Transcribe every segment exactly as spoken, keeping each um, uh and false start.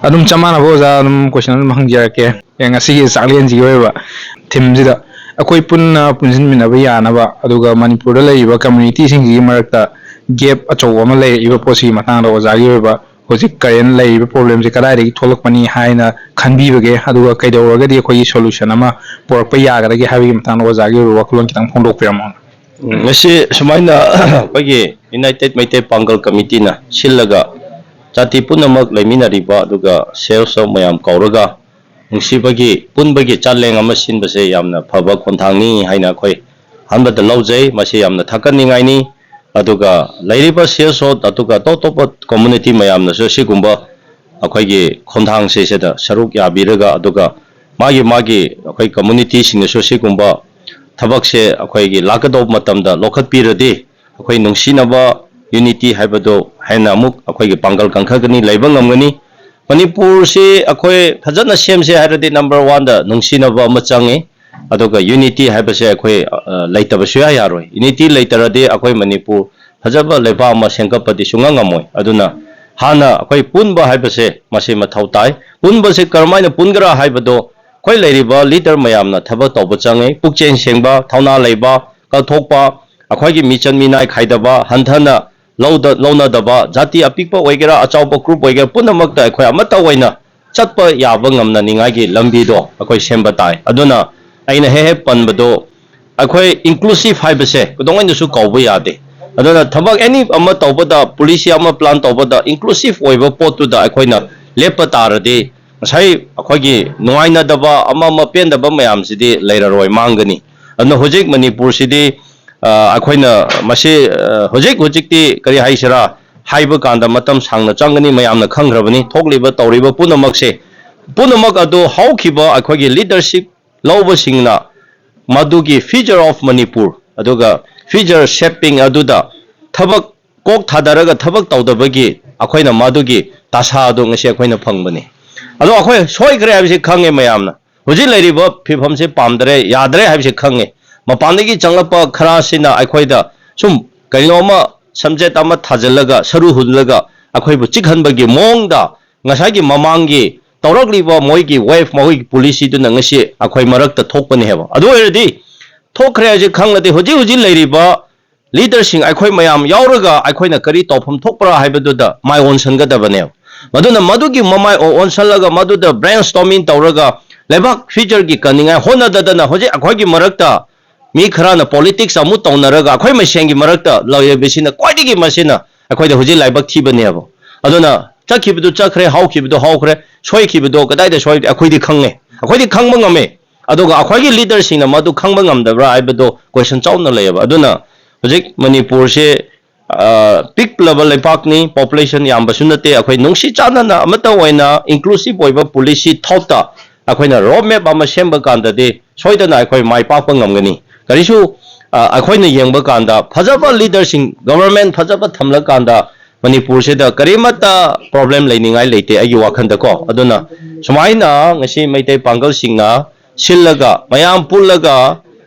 ꯑꯗꯨꯝ ꯆꯞ ꯃꯥꯟꯅꯕ ꯑꯣꯖꯥ, ꯑꯗꯨꯝ ꯀꯣꯏꯁꯟ ꯑꯗꯨꯝ ꯍꯪꯖꯔꯛꯀꯦ꯫ ꯑꯦ, ꯉꯁꯤꯒꯤ ꯆꯥꯛꯂꯦꯟꯁꯤꯒꯤ ꯑꯣꯏꯕ ꯊꯤꯝꯁꯤꯗ ꯑꯩꯈꯣꯏ ꯄꯨꯟꯅ ꯄꯨꯟꯁꯤꯟꯃꯤꯟꯅꯕ ꯌꯥꯅꯕ, ꯑꯗꯨꯒ ꯃꯅꯤꯄꯨꯔꯗ ꯂꯩꯔꯤꯕ ꯀꯝꯃ꯭ꯌꯨꯅꯤꯇꯤꯁꯤꯡꯁꯤꯒꯤ ꯃꯔꯛꯇ ꯒꯦꯞ ꯑꯆꯧꯕ ꯑꯃ ꯂꯩꯔꯛꯏꯕ ꯄꯣꯠꯁꯤꯒꯤ ꯃꯇꯥꯡꯗ ꯑꯣꯖꯥꯒꯤ ꯑꯣꯏꯕ ꯍꯧꯖꯤꯛ ꯀꯔꯦꯟ ꯂꯩꯔꯤꯕ ꯄ꯭ꯔꯣꯕ꯭ꯂꯦꯝꯁꯦ ꯀꯗꯥꯏꯗꯒꯤ ꯊꯣꯛꯂꯛꯄꯅꯤ ꯍꯥꯏꯅ ꯈꯟꯕꯤꯕꯒꯦ, ꯑꯗꯨꯒ ꯀꯩꯗꯧꯔꯒꯗꯤ ꯑꯩꯈꯣꯏꯒꯤ ꯁꯣꯂꯨꯁꯟ ꯑꯃ ꯄꯨꯔꯛꯄ ꯌꯥꯒꯗꯒꯦ ꯍꯥꯏꯕꯒꯤ ꯃꯇꯥꯡꯗ ꯑꯣꯖꯥꯒꯤ ꯑꯣꯏꯕ ꯋꯥꯈꯜꯂꯣꯟ ꯈꯤꯇꯪ ꯐꯣꯡꯗꯣꯛꯄꯤꯔꯝꯃꯣ꯫ ꯎꯝ, ꯉꯁꯤ ꯁꯨꯃꯥꯏꯅ ꯑꯩꯈꯣꯏꯒꯤ ꯌꯨꯅꯥꯏꯇꯦꯠ ꯃꯩꯇꯩ ꯄꯥꯡꯒꯜ ꯀꯃꯤꯇꯤꯅ ꯁꯤꯜꯂꯒ ꯖꯥꯇꯤ ꯄꯨꯝꯅꯃꯛ ꯂꯩꯃꯤꯟꯅꯔꯤꯕ ꯑꯗꯨꯒ ꯁꯦꯜꯁ ꯃꯌꯥꯝ ꯀꯧꯔꯒ ꯅꯨꯡꯁꯤꯕꯒꯤ ꯄꯨꯟꯕꯒꯤ ꯆꯥꯂꯦꯡ ꯑꯃ ꯁꯤꯟꯕꯁꯦ ꯌꯥꯝꯅ ꯐꯕ ꯈꯣꯡꯊꯥꯡꯅꯤ ꯍꯥꯏꯅ ꯑꯩꯈꯣꯏ ꯑꯍꯥꯟꯕꯗ ꯂꯧꯖꯩ꯫ ꯃꯁꯤ ꯌꯥꯝꯅ ꯊꯥꯒꯠꯅꯤꯡꯉꯥꯏꯅꯤ꯫ ꯑꯗꯨꯒ ꯂꯩꯔꯤꯕ ꯁꯦꯜꯁ ꯍꯣꯠ ꯑꯗꯨꯒ ꯑꯇꯣꯞ ꯑꯇꯣꯞꯄ ꯀꯝꯃ꯭ꯌꯨꯅꯤꯇꯤ ꯃꯌꯥꯝꯅꯁꯨ ꯁꯤꯒꯨꯝꯕ ꯑꯩꯈꯣꯏꯒꯤ ꯈꯣꯡꯊꯥꯡꯁꯦ ꯁꯤꯗ ꯁꯔꯨꯛ ꯌꯥꯕꯤꯔꯒ, ꯑꯗꯨꯒ ꯃꯥꯒꯤ ꯃꯥꯒꯤ ꯑꯩꯈꯣꯏ ꯀꯝꯃ꯭ꯌꯨꯅꯤꯇꯤꯁꯤꯡꯅꯁꯨ ꯁꯤꯒꯨꯝꯕ ꯊꯕꯛꯁꯦ ꯑꯩꯈꯣꯏꯒꯤ ꯂꯥꯛꯀꯗꯧꯕ ꯃꯇꯝꯗ ꯂꯧꯈꯠꯄꯤꯔꯗꯤ ꯑꯩꯈꯣꯏ ꯅꯨꯡꯁꯤꯅꯕ, ꯌꯨꯅꯤꯇꯤ ꯍꯥꯏꯕꯗꯣ ꯍꯦꯟꯅ ꯑꯃꯨꯛ ꯑꯩꯈꯣꯏꯒꯤ ꯄꯥꯡꯒꯜ ꯀꯟꯈꯠꯀꯅꯤ, ꯂꯩꯕ ꯉꯝꯒꯅꯤ꯫ ꯃꯅꯤꯄꯨꯔꯁꯤ ꯑꯩꯈꯣꯏ ꯐꯖꯅ ꯁꯦꯝꯁꯦ ꯍꯥꯏꯔꯗꯤ ꯅꯝꯕꯔ ꯋꯥꯟꯗ ꯅꯨꯡꯁꯤꯅꯕ ꯑꯃ ꯆꯪꯉꯤ꯫ ꯑꯗꯨꯒ ꯌꯨꯅꯤꯇꯤ ꯍꯥꯏꯕꯁꯦ ꯑꯩꯈꯣꯏ, ꯑ, ꯂꯩꯇꯕ ꯁꯨꯡꯌꯥ ꯌꯥꯔꯣꯏ꯫ ꯌꯨꯅꯤꯇꯤ ꯂꯩꯇ꯭ꯔꯗꯤ ꯑꯩꯈꯣꯏ ꯃꯅꯤꯄꯨꯔ ꯐꯖꯕ ꯂꯩꯕꯥꯛ ꯑꯃ ꯁꯦꯝꯒꯠꯄꯗꯤ ꯁꯨꯡꯉꯝ ꯉꯝꯃꯣꯏ꯫ ꯑꯗꯨꯅ ꯍꯥꯟꯅ ꯑꯩꯈꯣꯏ ꯄꯨꯟꯕ ꯍꯥꯏꯕꯁꯦ ꯃꯁꯤ ꯃꯊꯧ ꯇꯥꯏ꯫ ꯄꯨꯟꯕꯁꯦ ꯀꯔꯝꯍꯥꯏꯅ ꯄꯨꯟꯒꯗ꯭ꯔꯥ ꯍꯥꯏꯕꯗꯣ ꯑꯩꯈꯣꯏ ꯂꯩꯔꯤꯕ ꯂꯤꯗꯔ ꯃꯌꯥꯝꯅ ꯊꯕꯛ ꯇꯧꯕ ꯆꯪꯉꯤ꯫ ꯄꯨꯛꯆꯦꯜ ꯁꯦꯡꯕ, ꯊꯧꯅꯥ ꯂꯩꯕ, ꯀꯠꯊꯣꯛꯄ, ꯑꯩꯈꯣꯏꯒꯤ ꯃꯤꯆꯪ ꯃꯤꯅꯥꯏ ꯈꯥꯏꯗꯕ, ꯍꯟꯊꯅ ꯂꯧꯗ-, ꯂꯧꯅꯗꯕ, ꯖꯥꯇꯤ ꯑꯄꯤꯛꯄ ꯑꯣꯏꯒꯦꯔꯥ, ꯑꯆꯧꯕ ꯒ꯭ꯔꯨꯞ ꯑꯣꯏꯒꯦꯔꯥ, ꯄꯨꯝꯅꯃꯛꯇ ꯑꯩꯈꯣꯏ ꯑꯃꯠꯇ ꯑꯣꯏꯅ ꯆꯠꯄ ꯌꯥꯕ ꯉꯝꯅꯅꯤꯡꯉꯥꯏꯒꯤ ꯂꯝꯕꯤꯗꯣ ꯑꯩꯈꯣꯏ ꯁꯦꯝꯕ ꯇꯥꯏ꯫ ꯑꯗꯨꯅ ꯑꯩꯅ ꯍꯦꯛ ꯍꯦꯛ ꯄꯟꯕꯗꯣ, ꯑꯩꯈꯣꯏ ꯏꯟꯀ꯭ꯂꯨꯁꯤꯚ ꯍꯥꯏꯕꯁꯦ ꯀꯩꯗꯧꯉꯩꯗꯁꯨ ꯀꯧꯕ ꯌꯥꯗꯦ꯫ ꯑꯗꯨꯅ ꯊꯕꯛ ꯑꯦꯅꯤ ꯑꯃ ꯇꯧꯕꯗ, ꯄꯣꯂꯤꯁꯤ ꯑꯃ ꯄ꯭ꯂꯥꯟ ꯇꯧꯕꯗ ꯏꯟꯀ꯭ꯂꯨꯁꯤꯚ ꯑꯣꯏꯕ ꯄꯣꯠꯇꯨꯗ ꯑꯩꯈꯣꯏꯅ ꯂꯦꯞꯄ ꯇꯥꯔꯗꯤ, ꯉꯁꯥꯏ ꯑꯩꯈꯣꯏꯒꯤ ꯅꯨꯡꯉꯥꯏꯅꯗꯕ ꯑꯃ ꯑꯃ ꯄꯦꯟꯗꯕ ꯃꯌꯥꯝꯁꯤꯗꯤ ꯂꯩꯔꯔꯣꯏ, ꯃꯥꯡꯒꯅꯤ꯫ ꯑꯗꯨꯅ ꯍꯧꯖꯤꯛ ꯃꯅꯤꯄꯨꯔꯁꯤꯗꯤ, ꯑ, ꯑꯩꯈꯣꯏꯅ ꯃꯁꯤ, ꯑ, ꯍꯧꯖꯤꯛ ꯍꯧꯖꯤꯛꯇꯤ ꯀꯔꯤ ꯍꯥꯏꯁꯤꯔꯥ, ꯍꯥꯏꯕ ꯀꯥꯟꯗ ꯃꯇꯝ ꯁꯥꯡꯅ ꯆꯪꯒꯅꯤ, ꯃꯌꯥꯝꯅ ꯈꯪꯈ꯭ꯔꯕꯅꯤ꯫ ꯊꯣꯛꯂꯤꯕ ꯇꯧꯔꯤꯕ ꯄꯨꯝꯅꯃꯛꯁꯦ, ꯄꯨꯝꯅꯃꯛ ꯑꯗꯨ ꯍꯧꯈꯤꯕ ꯑꯩꯈꯣꯏꯒꯤ ꯂꯤꯗꯔꯁꯤꯞ ꯂꯧꯕꯁꯤꯡꯅ ꯃꯗꯨꯒꯤ future of ꯃꯅꯤꯄꯨꯔ ꯑꯗꯨꯒ future shaping ꯑꯗꯨꯗ ꯊꯕꯛ ꯀꯣꯛ ꯊꯥꯗꯔꯒ ꯊꯕꯛ ꯇꯧꯗꯕꯒꯤ ꯑꯩꯈꯣꯏꯅ ꯃꯗꯨꯒꯤ ꯗꯁꯥ ꯑꯗꯨ ꯉꯁꯤ ꯑꯩꯈꯣꯏꯅ ꯐꯪꯕꯅꯤ꯫ ꯑꯗꯣ ꯑꯩꯈꯣꯏ ꯁꯣꯏꯈ꯭ꯔꯦ ꯍꯥꯏꯕꯁꯤ ꯈꯪꯉꯦ ꯃꯌꯥꯝꯅ꯫ ꯍꯧꯖꯤꯛ ꯂꯩꯔꯤꯕ ꯐꯤꯕꯝꯁꯤ ꯄꯥꯝꯗ꯭ꯔꯦ, ꯌꯥꯗ꯭ꯔꯦ ꯍꯥꯏꯕꯁꯤ ꯈꯪꯉꯦ꯫ ꯃꯄꯥꯟꯗꯒꯤ ꯆꯪꯂꯛꯄ ꯈꯔꯁꯤꯅ ꯑꯩꯈꯣꯏꯗ ꯁꯨꯝ ꯀꯩꯅꯣꯝꯃ ꯁꯝꯖꯦꯠ ꯑꯃ ꯊꯥꯖꯤꯜꯂꯒ ꯁꯔꯨ ꯍꯨꯜꯂꯒ ꯑꯩꯈꯣꯏꯕꯨ ꯆꯤꯛꯍꯟꯕꯒꯤ ꯃꯑꯣꯡꯗ ꯉꯁꯥꯏꯒꯤ ꯃꯃꯥꯡꯒꯤ ꯇꯧꯔꯛꯂꯤꯕ ꯃꯣꯏꯒꯤ ꯋꯦꯕ, ꯃꯈꯣꯏꯒꯤ ꯄꯣꯂꯤꯁꯤꯗꯨꯅ ꯉꯁꯤ ꯑꯩꯈꯣꯏ ꯃꯔꯛꯇ ꯊꯣꯛꯄꯅꯦꯕ꯫ ꯑꯗꯨ ꯑꯣꯏꯔꯗꯤ ꯊꯣꯛꯈ꯭ꯔꯦ ꯍꯥꯏꯁꯦ ꯈꯪꯂꯗꯤ ꯍꯧꯖꯤꯛ ꯍꯧꯖꯤꯛ ꯂꯩꯔꯤꯕ ꯂꯤꯗꯔꯁꯤꯡ ꯑꯩꯈꯣꯏ ꯃꯌꯥꯝ ꯌꯥꯎꯔꯒ ꯑꯩꯈꯣꯏꯅ ꯀꯔꯤ ꯇꯧꯐꯝ ꯊꯣꯛꯄ꯭ꯔꯥ ꯍꯥꯏꯕꯗꯨꯗ ꯃꯥꯏ ꯑꯣꯟꯁꯤꯟꯒꯗꯕꯅꯦꯕ꯫ ꯃꯗꯨꯅ ꯃꯗꯨꯒꯤ ꯃꯃꯥꯏ ꯑꯣ-, ꯑꯣꯟꯁꯤꯜꯂꯒ ꯃꯗꯨꯗ ꯕ꯭ꯔꯦꯟ ꯁ꯭ꯇꯣꯔꯃꯤꯡ ꯇꯧꯔꯒ ꯂꯩꯕꯥꯛ ꯐ꯭ꯌꯨꯆꯔꯒꯤ ꯀꯟꯅꯤꯡꯉꯥꯏ ꯍꯣꯠꯅꯗꯗꯅ ꯍꯧꯖꯤꯛ ꯑꯩꯈꯣꯏꯒꯤ ꯃꯔꯛꯇ ꯃꯤ ꯈꯔꯅ ꯄꯣꯂꯤꯇꯤꯛꯁ ꯑꯃꯨꯛ ꯇꯧꯅꯔꯒ ꯑꯩꯈꯣꯏ ꯃꯁꯦꯟꯒꯤ ꯃꯔꯛꯇ ꯂꯩꯔꯤꯕꯁꯤꯅ ꯈ꯭ꯋꯥꯏꯗꯒꯤ ꯃꯁꯤꯅ ꯑꯩꯈꯣꯏꯗ ꯍꯧꯖꯤꯛ ꯂꯥꯏꯕꯛ ꯊꯤꯕꯅꯦꯕ꯫ ꯑꯗꯨꯅ ꯆꯠꯈꯤꯕꯗꯨ ꯆꯠꯈ꯭ꯔꯦ, ꯍꯧꯈꯤꯕꯗꯨ ꯍꯧꯈ꯭ꯔꯦ, ꯁꯣꯏꯈꯤꯕꯗꯣ ꯀꯗꯥꯏꯗ ꯁꯣꯏ ꯑꯩꯈꯣꯏꯗꯤ ꯈꯪꯉꯦ, ꯑꯩꯈꯣꯏꯗꯤ ꯈꯪꯕ ꯉꯝꯃꯦ꯫ ꯑꯗꯨꯒ ꯑꯩꯈꯣꯏꯒꯤ ꯂꯤꯗꯔꯁꯤꯡꯅ ꯃꯗꯨ ꯈꯪꯕ ꯉꯝꯗꯕ꯭ꯔꯥ ꯍꯥꯏꯕꯗꯣ ꯀꯣꯏꯁꯟ ꯆꯥꯎꯅ ꯂꯩꯌꯦꯕ꯫ ꯑꯗꯨꯅ ꯍꯧꯖꯤꯛ ꯃꯅꯤꯄꯨꯔꯁꯦ, ꯑ, ꯄꯤꯛꯂꯕ ꯂꯩꯄꯥꯛꯅꯤ, ꯄꯣꯄꯨꯂꯦꯁꯟ ꯌꯥꯝꯕꯁꯨ ꯅꯠꯇꯦ꯫ ꯑꯩꯈꯣꯏ ꯅꯨꯡꯁꯤ ꯆꯥꯟꯅꯅ ꯑꯃꯠꯇ ꯑꯣꯏꯅ ꯏꯟꯀ꯭ꯂꯨꯁꯤꯞ ꯑꯣꯏꯕ ꯄꯣꯂꯤꯁꯤ ꯊꯥꯎꯠꯇ ꯑꯩꯈꯣꯏꯅ ꯔꯣꯗ ꯃꯦꯞ ꯑꯃ ꯁꯦꯝꯕ ꯀꯥꯟꯗꯗꯤ ꯁꯣꯏꯗꯅ ꯑꯩꯈꯣꯏ ꯃꯥꯏ ꯄꯥꯛꯄ ꯉꯝꯒꯅꯤ꯫ ꯀꯔꯤꯁꯨ, ꯑ, ꯑꯩꯈꯣꯏꯅ ꯌꯦꯡꯕ ꯀꯥꯟꯗ ꯐꯖꯕ ꯂꯤꯗꯔꯁꯤꯡ, ꯒꯣꯕꯔꯃꯦꯟ ꯐꯖꯕ ꯊꯝꯂꯀꯥꯟꯗ ꯃꯅꯤꯄꯨꯔꯁꯤꯗ ꯀꯔꯤꯃꯠꯇ ꯄ꯭ꯔꯣꯕ꯭ꯂꯦꯝ ꯂꯩꯅꯤꯡꯉꯥꯏ ꯂꯩꯇꯦ ꯑꯩꯒꯤ ꯋꯥꯈꯜꯗꯀꯣ꯫ ꯑꯗꯨꯅ ꯁꯨꯃꯥꯏꯅ ꯉꯁꯤ ꯃꯩꯇꯩ ꯄꯥꯡꯒꯜꯁꯤꯡꯅ ꯁꯤꯜꯂꯒ ꯃꯌꯥꯝ ꯄꯨꯜꯂꯒ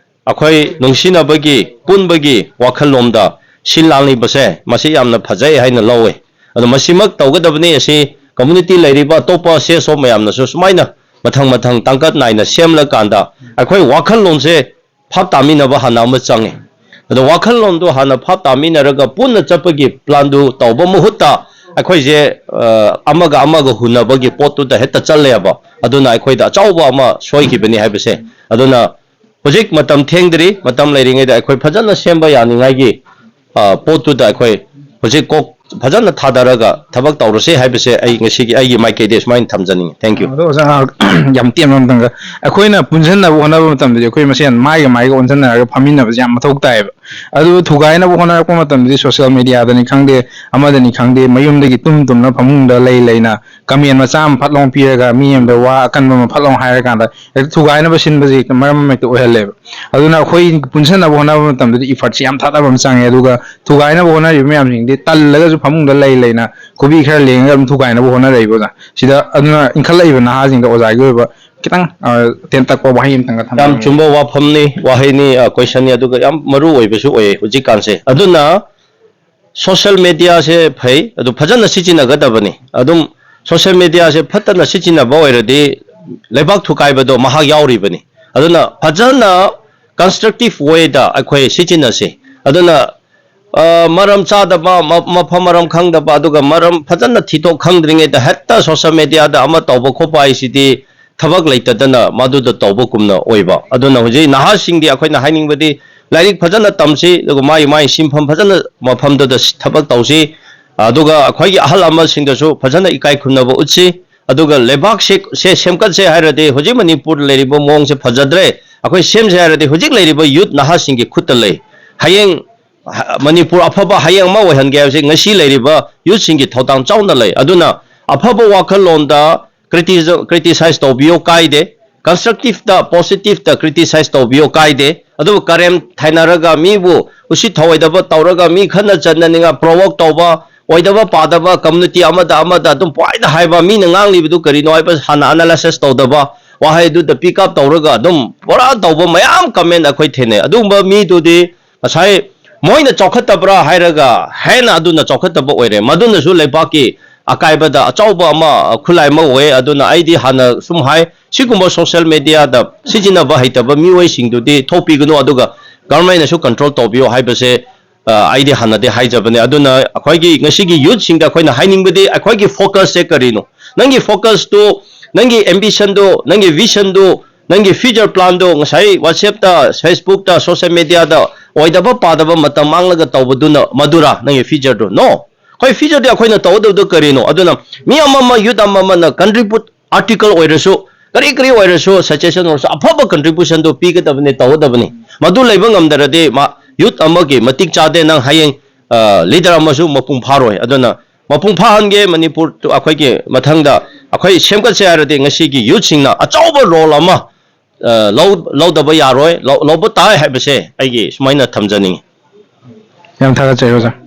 ꯑꯩꯈꯣꯏ ꯅꯨꯡꯁꯤꯅꯕꯒꯤ, ꯄꯨꯟꯕꯒꯤ ꯋꯥꯈꯜꯂꯣꯝꯗ ꯁꯤꯜ ꯂꯥꯡꯂꯤꯕꯁꯦ ꯃꯁꯤ ꯌꯥꯝꯅ ꯐꯖꯩ ꯍꯥꯏꯅ ꯂꯧꯋꯦ꯫ ꯑꯗꯣ ꯃꯁꯤꯃꯛ ꯇꯧꯒꯗꯕꯅꯤ꯫ ꯑꯁꯤ ꯀꯝꯃꯨꯅꯤꯇꯤ ꯂꯩꯔꯤꯕ ꯑꯇꯣꯞꯄ ꯁꯤ ꯑꯦꯁ ꯑꯣ ꯃꯌꯥꯝꯅꯁꯨ ꯁꯨꯃꯥꯏꯅ ꯃꯊꯪ ꯃꯊꯪ ꯇꯥꯡꯀꯛ ꯅꯥꯏꯅ ꯁꯦꯝꯂꯀꯥꯟꯗ ꯑꯩꯈꯣꯏ ꯋꯥꯈꯜꯂꯣꯟꯁꯦ ꯐꯥꯞ ꯇꯥꯃꯤꯟꯅꯕ ꯍꯥꯟꯅ ꯑꯃ ꯆꯪꯉꯤ꯫ ꯑꯗꯣ ꯋꯥꯈꯜꯂꯣꯟꯗꯣ ꯍꯥꯟꯅ ꯐꯥꯞ ꯇꯥꯃꯤꯟꯅꯔꯒ ꯄꯨꯟꯅ ꯆꯠꯄꯒꯤ ꯄ꯭ꯂꯥꯟꯗꯨ ꯇꯧꯕ ꯃꯍꯨꯠꯇ ꯑꯩꯈꯣꯏꯁꯦ, ꯑ, ꯑꯃꯒ ꯑꯃꯒ ꯍꯨꯟꯅꯕꯒꯤ ꯄꯣꯠꯇꯨꯗ ꯍꯦꯛꯇ ꯆꯠꯂꯦꯕ꯫ ꯑꯗꯨꯅ ꯑꯩꯈꯣꯏꯗ ꯑꯆꯧꯕ ꯑꯃ ꯁꯣꯏꯈꯤꯕꯅꯤ ꯍꯥꯏꯕꯁꯦ꯫ ꯑꯗꯨꯅ ꯍꯧꯖꯤꯛ ꯃꯇꯝ ꯊꯦꯡꯗ꯭ꯔꯤ, ꯃꯇꯝ ꯂꯩꯔꯤꯉꯩꯗ ꯑꯩꯈꯣꯏ ꯐꯖꯅ ꯁꯦꯝꯕ ꯌꯥꯅꯤꯡꯉꯥꯏꯒꯤ, ꯑ, ꯄꯣꯠꯇꯨꯗ ꯑꯩꯈꯣꯏ ꯍꯧꯖꯤꯛ ꯀꯣꯛ ꯐꯖꯅ ꯊꯥꯗꯔꯒ ꯊꯕꯛ ꯇꯧꯔꯁꯦ ꯍꯥꯏꯕꯁꯦ ꯑꯩ ꯉꯁꯤꯒꯤ ꯑꯩꯒꯤ ꯃꯥꯏꯀꯩꯗꯒꯤ ꯁꯨꯃꯥꯏꯅ ꯊꯝꯖꯅꯤꯡꯉꯤ꯫ Thank you꯫ ꯑꯗꯣ ꯑꯣꯖꯥ, ꯌꯥꯝ ꯇꯦꯟꯕ ꯑꯝꯇꯪꯒ, ꯑꯩꯈꯣꯏꯅ ꯄꯨꯟꯁꯤꯟꯅꯕ ꯍꯣꯠꯅꯕ ꯃꯇꯝꯗꯗꯤ ꯑꯩꯈꯣꯏ ꯃꯁꯦꯟ ꯃꯥꯏꯒ ꯃꯥꯏꯒ ꯑꯣꯟꯁꯤꯟꯅꯔꯒ ꯐꯝꯃꯤꯟꯅꯕꯁꯦ ꯌꯥꯝ ꯃꯊꯧ ꯇꯥꯏꯌꯦꯕ꯫ ꯑꯗꯨ ꯊꯨꯒꯥꯏꯅꯕ ꯍꯣꯠꯅꯔꯛꯄ ꯃꯇꯝꯗꯗꯤ ꯁꯣꯁꯤꯌꯦꯜ ꯃꯦꯗꯤꯌꯥꯗꯅꯤ ꯈꯪꯗꯦ, ꯑꯃꯗꯅꯤ ꯈꯪꯗꯦ, ꯃꯌꯨꯝꯗꯒꯤ ꯇꯨꯝ ꯇꯨꯝꯅ ꯐꯃꯨꯡꯗ ꯂꯩ ꯂꯩꯅ ꯀꯃꯦꯟ ꯃꯆꯥ ꯑꯃ ꯐꯠ ꯂꯥꯎ ꯄꯤꯔꯒ ꯃꯤ ꯑꯃꯗ ꯋꯥ ꯑꯀꯟꯕ ꯑꯃ ꯐꯠ ꯂꯥꯎ ꯍꯥꯏꯔꯀꯥꯟꯗ ꯍꯦꯛꯇ ꯊꯨꯒꯥꯏꯅꯕ ꯁꯤꯟꯕꯁꯤ ꯃꯔꯝ ꯑꯃ ꯍꯦꯛꯇ ꯑꯣꯏꯍꯜꯂꯦꯕ꯫ ꯑꯗꯨꯅ ꯑꯩꯈꯣꯏ ꯄꯨꯟꯁꯟꯅꯕ ꯍꯣꯠꯅꯕ ꯃꯇꯝꯗꯗꯤ ꯏꯐꯔꯠꯁꯤ ꯌꯥꯝ ꯊꯥꯗꯕ ꯑꯃ ꯆꯪꯉꯦ꯫ ꯑꯗꯨꯒ ꯊꯨꯒꯥꯏꯅꯕ ꯍꯣꯠꯅꯔꯤꯕ ꯃꯌꯥꯝꯁꯤꯡꯗꯤ ꯇꯜꯂꯒꯁꯨ ꯐꯃꯨꯡꯗ ꯂꯩ ꯂꯩꯅ ꯈꯨꯕꯤ ꯈꯔ ꯂꯦꯡꯉꯒ ꯑꯗꯨꯝ ꯊꯨꯒꯥꯏꯅꯕ ꯍꯣꯠꯅꯔꯛꯏꯕ ꯑꯣꯖꯥ꯫ ꯁꯤꯗ ꯑꯗꯨꯅ ꯏꯟꯈꯠꯂꯛꯏꯕ ꯅꯍꯥꯁꯤꯡꯗ ꯑꯣꯖꯥꯒꯤ ꯑꯣꯏꯕ ꯈꯤꯇꯪ, ꯑ, ꯇꯦꯟꯇꯛꯄ ꯋꯥꯍꯩ ꯑꯃꯇꯪꯒ ꯊꯝꯕꯤꯔꯝꯃꯨ꯫ ꯌꯥꯝ ꯆꯨꯝꯕ ꯋꯥꯐꯝꯅꯤ, ꯋꯥꯍꯩꯅꯤ, ꯑ, ꯀꯣꯏꯁꯟꯅꯤ, ꯑꯗꯨꯒ ꯌꯥꯝ ꯃꯔꯨ ꯑꯣꯏꯕꯁꯨ ꯑꯣꯏꯌꯦ ꯍꯧꯖꯤꯛꯀꯥꯟꯁꯦ꯫ ꯑꯗꯨꯅ ꯁꯣꯁꯤꯌꯦꯜ ꯃꯦꯗꯤꯌꯥꯁꯦ ꯐꯩ, ꯑꯗꯨ ꯐꯖꯅ ꯁꯤꯖꯤꯟꯅꯒꯗꯕꯅꯤ꯫ ꯑꯗꯨꯝ social mediaꯁꯦ ꯐꯠꯇꯅ ꯁꯤꯖꯤꯟꯅꯕ ꯑꯣꯏꯔꯗꯤ ꯂꯩꯕꯥꯛ ꯊꯨꯒꯥꯏꯕꯗꯣ ꯃꯍꯥꯛ ꯌꯥꯎꯔꯤꯕꯅꯤ꯫ ꯑꯗꯨꯅ ꯐꯖꯅ constructive wayꯗ ꯑꯩꯈꯣꯏ ꯁꯤꯖꯤꯟꯅꯁꯤ꯫ ꯑꯗꯨꯅ ꯑ, ꯃꯔꯝ ꯆꯥꯗꯕ, ꯃ- ꯃꯐꯝ ꯃꯔꯝ ꯈꯪꯗꯕ, ꯑꯗꯨꯒ ꯃꯔꯝ ꯐꯖꯅ ꯊꯤꯗꯣꯛ ꯈꯪꯗ꯭ꯔꯤꯉꯩꯗ ꯍꯦꯛꯇ social mediaꯗ ꯑꯃ ꯇꯧꯕ ꯈꯣꯠꯄ ꯍꯥꯏꯁꯤꯗꯤ ꯊꯕꯛ ꯂꯩꯇꯗꯅ ꯃꯗꯨꯗ ꯇꯧꯕꯒꯨꯝꯅ ꯑꯣꯏꯕ꯫ ꯑꯗꯨꯅ ꯍꯧꯖꯤꯛ ꯅꯍꯥꯁꯤꯡꯗꯤ ꯑꯩꯈꯣꯏꯅ ꯍꯥꯏꯅꯤꯡꯕꯗꯤ ꯂꯥꯏꯔꯤꯛ ꯐꯖꯅ ꯇꯝꯁꯤ, ꯑꯗꯨꯒ ꯃꯥꯒꯤ ꯃꯥꯒꯤ ꯁꯤꯟꯐꯝ ꯐꯖꯅ ꯃꯐꯝꯗꯨꯗ ꯁꯤ- ꯊꯕꯛ ꯇꯧꯁꯤ꯫ ꯑꯗꯨꯒ ꯑꯩꯈꯣꯏꯒꯤ ꯑꯍꯜ ꯂꯃꯟꯁꯤꯡꯗꯁꯨ ꯐꯖꯅ ꯏꯀꯥꯏ ꯈꯨꯝꯅꯕ ꯎꯠꯁꯤ꯫ ꯑꯗꯨꯒ ꯂꯩꯕꯥꯛꯁꯦ ꯁꯦ ꯁꯦꯝꯒꯠꯁꯦ ꯍꯥꯏꯔꯗꯤ ꯍꯧꯖꯤꯛ ꯃꯅꯤꯄꯨꯔꯗ ꯂꯩꯔꯤꯕ ꯃꯑꯣꯡꯁꯦ ꯐꯖꯗ꯭ꯔꯦ꯫ ꯑꯩꯈꯣꯏ ꯁꯦꯝꯁꯦ ꯍꯥꯏꯔꯗꯤ ꯍꯧꯖꯤꯛ ꯂꯩꯔꯤꯕ youth ꯅꯍꯥꯁꯤꯡꯒꯤ ꯈꯨꯠꯇ ꯂꯩ꯫ ꯍꯌꯦꯡ ꯃꯅꯤꯄꯨꯔ ꯑꯐꯕ ꯍꯌꯦꯡ ꯑꯃ ꯑꯣꯏꯍꯟꯒꯦ ꯍꯥꯏꯕꯁꯤ ꯉꯁꯤ ꯂꯩꯔꯤꯕ youthꯁꯤꯡꯒꯤ ꯊꯧꯗꯥꯡ ꯆꯥꯎꯅ ꯂꯩ꯫ ꯑꯗꯨꯅ ꯑꯐꯕ ꯋꯥꯈꯜꯂꯣꯟꯗ criticize criticize ꯇꯧꯕꯤꯌꯣ ꯀꯥꯏꯗꯦ, constructiveꯇ, positiveꯇ criticize ꯇꯧꯕꯤꯌꯣ ꯀꯥꯏꯗꯦ꯫ ꯑꯗꯨꯕꯨ ꯀꯔꯦꯝ ꯊꯥꯏꯅꯔꯒ ꯃꯤꯕꯨ ꯎꯁꯤꯠ ꯊꯑꯣꯏꯗꯕ ꯇꯧꯔꯒ ꯃꯤ ꯈꯠꯅ ꯆꯠꯅꯅꯤꯡꯉꯥꯏ provoke ꯇꯧꯕ, ꯑꯣꯏꯗꯕ ꯄꯥꯗꯕ community ꯑꯃꯗ ꯑꯃꯗ ꯑꯗꯨꯝ ꯄꯨꯍꯥꯏꯗ ꯍꯥꯏꯕ, ꯃꯤꯅ ꯉꯥꯡꯂꯤꯕꯗꯨ ꯀꯔꯤꯅꯣ ꯍꯥꯏꯕ ꯍꯥꯟꯅ analysis ꯇꯧꯗꯕ, ꯋꯥꯍꯩꯗꯨꯗ pick up ꯇꯧꯔꯒ ꯑꯗꯨꯝ ꯄꯨꯔꯥ ꯇꯧꯕ ꯃꯌꯥꯝ comment ꯑꯩꯈꯣꯏ ꯊꯦꯡꯅꯩ꯫ ꯑꯗꯨꯒꯨꯝꯕ ꯃꯤꯗꯨꯗꯤ ꯉꯁꯥꯏ ꯃꯣꯏꯅ ꯆꯥꯎꯈꯠꯇꯕ꯭ꯔꯥ ꯍꯥꯏꯔꯒ ꯍꯦꯟꯅ ꯑꯗꯨꯅ ꯆꯥꯎꯈꯠꯇꯕ ꯑꯣꯏꯔꯦ꯫ ꯃꯗꯨꯅꯁꯨ ꯂꯩꯕꯥꯛꯀꯤ ꯑꯀꯥꯏꯕꯗ ꯑꯆꯧꯕ ꯑꯃ, ꯈꯨꯠꯂꯥꯏ ꯑꯃ ꯑꯣꯏ꯫ ꯑꯗꯨꯅ ꯑꯩꯗꯤ ꯍꯥꯟꯅ ꯁꯨꯝ ꯍꯥꯏ, ꯁꯤꯒꯨꯝꯕ social mediaꯗ ꯁꯤꯖꯤꯟꯅꯕ ꯍꯩꯇꯕ ꯃꯤꯑꯣꯏꯁꯤꯡꯗꯨꯗꯤ ꯊꯣꯛꯄꯤꯒꯅꯨ, ꯑꯗꯨꯒ governmentꯅꯁꯨ control ꯇꯧꯕꯤꯌꯨ ꯍꯥꯏꯕꯁꯦ, ꯑ, ꯑꯩꯗꯤ ꯍꯥꯟꯅꯗꯤ ꯍꯥꯏꯖꯕꯅꯦ꯫ ꯑꯗꯨꯅ ꯑꯩꯈꯣꯏꯒꯤ ꯉꯁꯤꯒꯤ youthꯁꯤꯡꯗ ꯑꯩꯈꯣꯏꯅ ꯍꯥꯏꯅꯤꯡꯕꯗꯤ ꯑꯩꯈꯣꯏꯒꯤ focusꯁꯦ ꯀꯔꯤꯅꯣ? ꯅꯪꯒꯤ focusꯇꯨ, ꯅꯪꯒꯤ ambitionꯗꯨ, ꯅꯪꯒꯤ visionꯗꯨ, ꯅꯪꯒꯤ future planꯗꯨ ꯉꯁꯥꯏ WhatsAppꯇ, Facebookꯇ, social mediaꯗ ꯑꯣꯏꯗꯕ ꯄꯥꯗꯕ ꯃꯇꯝ ꯃꯥꯡꯂꯒ ꯇꯧꯕꯗꯨꯅ ꯃꯗꯨꯔꯥ ꯅꯪꯒꯤ futureꯗꯨ? No꯫ ꯑꯩꯈꯣꯏ futureꯗꯤ ꯑꯩꯈꯣꯏꯅ ꯇꯧꯒꯗꯕꯗꯨ ꯀꯔꯤꯅꯣ? ꯑꯗꯨꯅ ꯃꯤ ꯑꯃ ꯑꯃ, youth ꯑꯃ ꯑꯃꯅ contribute, article ꯑꯣꯏꯔꯁꯨ, ꯀꯔꯤ ꯀꯔꯤ ꯑꯣꯏꯔꯁꯨ, suggestion ꯑꯣꯏꯔꯁꯨ, ꯑꯐꯕ contributionꯗꯨ ꯄꯤꯒꯗꯕꯅꯤ, ꯇꯧꯒꯗꯕꯅꯤ꯫ ꯃꯗꯨ ꯂꯩꯕ ꯉꯝꯗ꯭ꯔꯗꯤ ꯃꯥ youth ꯑꯃꯒꯤ ꯃꯇꯤꯛ ꯆꯥꯗꯦ꯫ ꯅꯪ ꯍꯌꯦꯡ, ꯑ, leader ꯑꯃꯁꯨ ꯃꯄꯨꯡ ꯐꯥꯔꯣꯏ꯫ ꯑꯗꯨꯅ ꯃꯄꯨꯡ ꯐꯥꯍꯟꯒꯦ ꯃꯅꯤꯄꯨꯔ ꯑꯩꯈꯣꯏꯒꯤ ꯃꯊꯪꯗ ꯑꯩꯈꯣꯏ ꯁꯦꯝꯒꯠꯁꯦ ꯍꯥꯏꯔꯗꯤ ꯉꯁꯤꯒꯤ youthꯁꯤꯡꯅ ꯑꯆꯧꯕ role ꯑꯃ, ꯑ, ꯂꯧ-, ꯂꯧꯗꯕ ꯌꯥꯔꯣꯏ, ꯂꯧ-, ꯂꯧꯕ ꯇꯥꯏ ꯍꯥꯏꯕꯁꯦ ꯑꯩꯒꯤ ꯁꯨꯃꯥꯏꯅ ꯊꯝꯖꯅꯤꯡꯉꯤ꯫ ꯌꯥꯝ ꯊꯥꯒꯠꯆꯔꯤ ꯑꯣꯖꯥ꯫